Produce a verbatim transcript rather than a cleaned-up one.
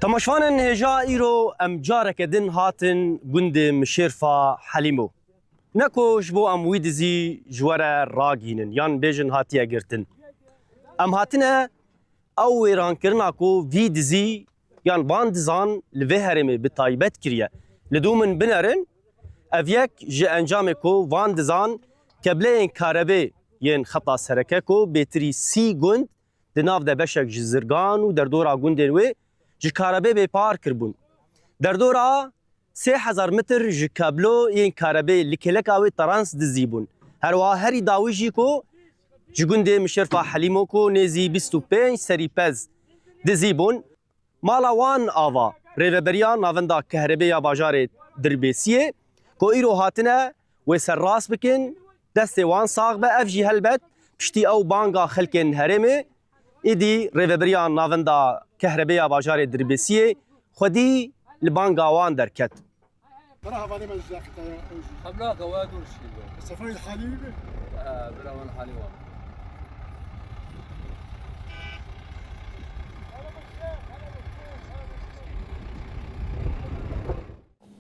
Temaşvanên hêja, îro em careke din hatin gundê Mişêrfa Helîmo. Ne ku ji bo em wî dizî ji we re ragihînin yan bêjin hatiye girtin. Em hatine ew wêrankirina ku vî dizî yan van dizan li vê herêmê bi taybet kiriye, li dû min binerin. Ev yek ji encamê ku van dizan kebleyên karebê yên xeta sereke ku bêtirî sî gund di nav de beşek ji Zirgan û derdora gundên wê ji karebê bêpar kiribûn. Derdora sê hezar metr ji kablo yên karebê li kêleka wê terans dizî bûn. Herwiha herî dawî jî ku ji gundê Mişêrfa Helîmo ku nêzî bîst û pênc serî pez dizî bûn. Mala wan ava rêveberiya navenda kehrebê ya bajarê Dirbêsiyê ku îro hatine wê serrast bikin, destê wan sax be. Ev jî helbet piştî ew banga xelkên herêmê, îdî rêveberiya navenda kehrebê ya bajarê Dirbêsiyê xwedî li banga wan derket. Bera hevalê me ji Zextaya, ew jî. Xebla ke we dûr şî be. Seferê halî wî be? Ee, bira wan halî wan.